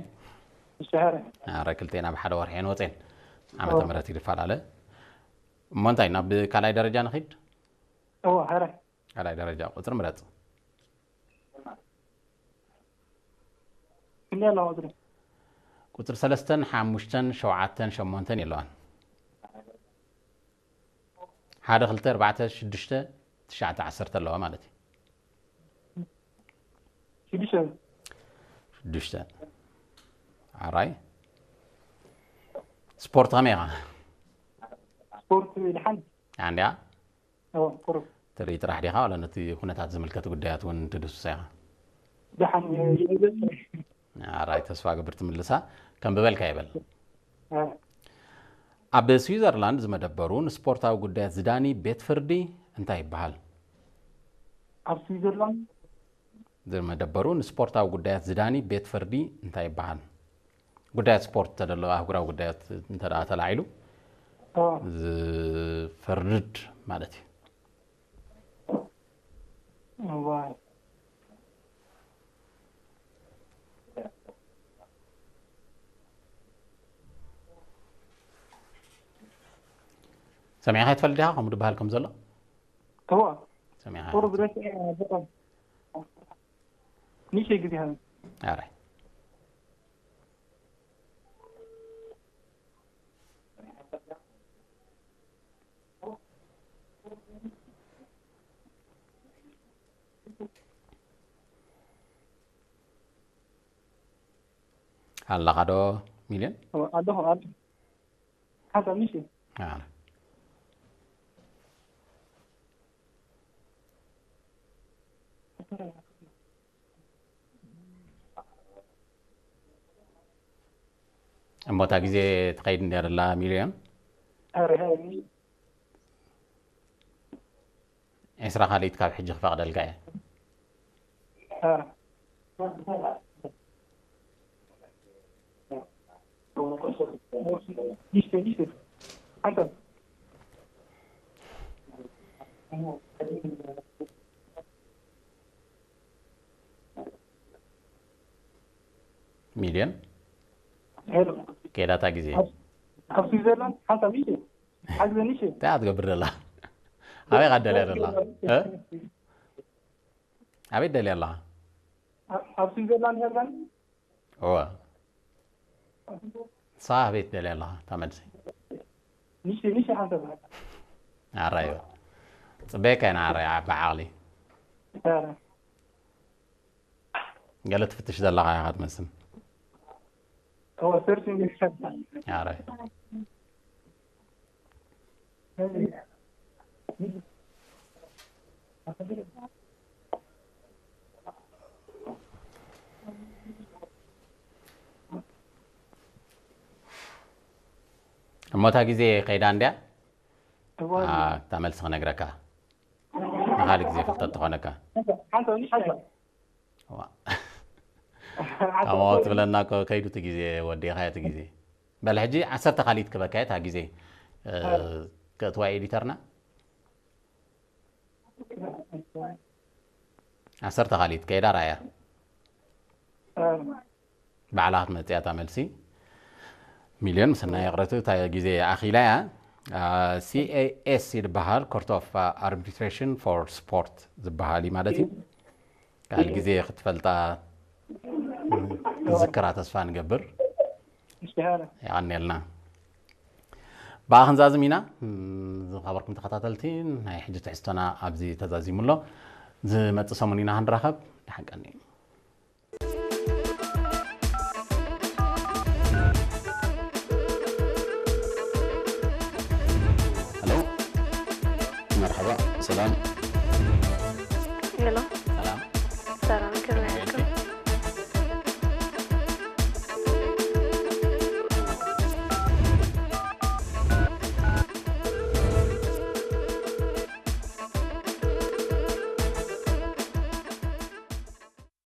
ሸሃረ ኣረ ክልቴና ብሓደ ወርሒ እየን ወፅየን። ዓመተ ምህረት ይፈላለ። እሞ እንታይ ናብ ካልኣይ ደረጃ ንኺድ? እዎ ሓረ ካልኣይ ደረጃ ቁፅሪ ምረፅ። ክንደይ ኣለዋ ቁፅሪ? ቁፅሪ ሰለስተን ሓሙሽተን ሸውዓተን ሸሞንተን የለዋን። ሓደ ክልተ ኣርባዕተ ሽዱሽተ ትሽዓተ ዓሰርተ ኣለዋ ማለት እዩ። ሽዱሽተ ሽዱሽተ ኣራይ ስፖርት ከመይ ኢኻ? ስፖርት ድሓን ኣንድያ እዎ ቁሩብ ትርኢ ጥራሕ ዲኻ ዋላ ነቲ ኩነታት ዝምልከት ጉዳያት እውን ትድስሳ ኢኻ? ድሓን ይበል ኣራይ ተስፋ ገብር ትምልሳ። ከም ብበልካ ይበል። ኣብ ስዊዘርላንድ ዝመደበሩ ንስፖርታዊ ጉዳያት ዝዳኒ ቤት ፍርዲ እንታይ ይበሃል? ኣብ ስዊዘርላንድ ዝመደበሩ ንስፖርታዊ ጉዳያት ዝዳኒ ቤት ፍርዲ እንታይ ይበሃል? ጉዳያት ስፖርት ተደሎ ኣህጉራዊ ጉዳያት እንተ ደኣ ተላዒሉ እዎ ዝፈርድ ማለት እዩ። እዋይ ሰሚዕኻ ትፈልጥ ዲኻ ከምኡ ዝበሃል ከም ዘሎ? እዎ ሰሚዕኻ ቁሩብ ረሲዐ በጣም ንእሽተይ ግዜ ሃበኒ ኣረ ኣለኻ ዶ ሚልዮን? ኣለኹ ኣለኹ ሓንሳብ ንእሽተይ ኣረ እሞ እታ ግዜ ትኸይድ እንድያ ደላ ሚልዮን ኧረ ዕስራ ካልኢት ካብ ሕጂ ክፈቕደልካ እየ። ሚልዮን ከይዳታ ግዜ ኣብ ስዊዘርላንድ ሓንሳብ ንእሽተይ ሓግዘ ንእሽተይ እንታይ ክትገብር ደላ ኣበይ ቃ ደልያ ደላ እ? ኣበይ ደልያ ኣለኻ ኣብ ስዊዘርላንድ ሄርጋን እወ ንስኻ ኣበይ ትደልያ ኣለኻ እታ መልሲ ንእሽተይ ንእሽተይ ሓንሳብ ኣራዮ ፅበየካ ኢና ኣራዮ ዓቢ ዓቕሊ ገለ ትፍትሽ ዘለኻ ኢኻ ትመስል እወ ሰርች እንግሊሽ ኣረ እሞ እታ ግዜ ከይዳ እንድያ እታ መልሲ ክነግረካ ንካልእ ግዜ ፍልጠት ትኾነካ ሓንሳብ ንእሽተይ ታማዊ ትብለና እኮ ከይዱ እቲ ግዜ ወዲእኻዮ እቲ ግዜ በል ሕጂ ዓሰርተ ካልኢት ክበካየ እታ ግዜ ከእትዋ ኤዲተርና ዓሰርተ ካልኢት ከይዳ ራያ ባዕላ ክትመፅእ እያ እታ መልሲ ሚልዮን ምስናይ ይቕረቱ እታ ግዜ ኣኺላ እያ CAS ይድበሃል Court of Arbitration for Sport ዝበሃል እዩ ማለት እዩ ካልእ ግዜ ክትፈልጣ ዝክራ ተስፋ ንገብር ይሽሃረ የቐንየልና ብኣ ክንዛዝም ኢና። ዝኸበርኩም ተኸታተልቲ፣ ናይ ሕጂ ትሕዝቶና ኣብዚ ተዛዚሙ ኣሎ። ዝመጽእ ሰሙን ኢና ክንራኸብ። ደሓን ቀኒ። ሄሎ፣ መርሓባ፣ ሰላም። ሄሎ፣